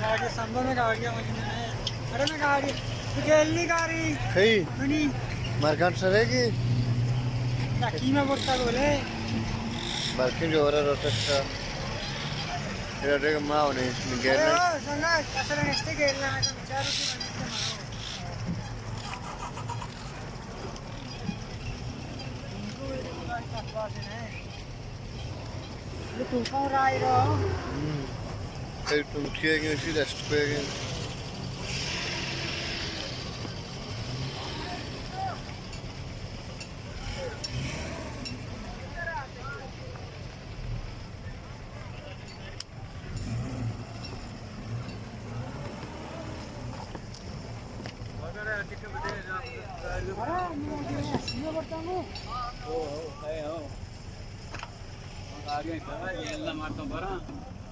گاڑی سنبھل میں، گاڑی ہے، مجھے نہیں۔ ارے میں گاڑی، تو گیلی گاڑی۔ کئی؟ منی۔ مرکان سرے کی؟ نکی میں برتا بولے۔ مرکن جو ہو رہا روٹک کا۔ یہ دیکھ ماں ہونے اس میں گیل ارے نہیں۔ او، سنگا، کسر نشتے گیل نہ، میں تو بچاروں کی مدد سے مارو۔ یہ تو کون رائے رہا؟ ہم۔ کئی ٹنٹی ہے کہ اسی ڈسٹ پہ گئے۔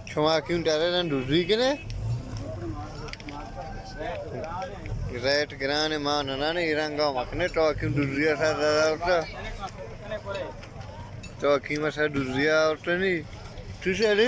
شما کیوں ڈرے نہ ڈوزی کنے؟ ریٹ گران ما ننانے، ایران گاؤں مکنے، تو کیوں ڈوزی سر ڈرا ہوتا؟ تو قیمت سر ڈوزی آورتا نہیں؟ تو سر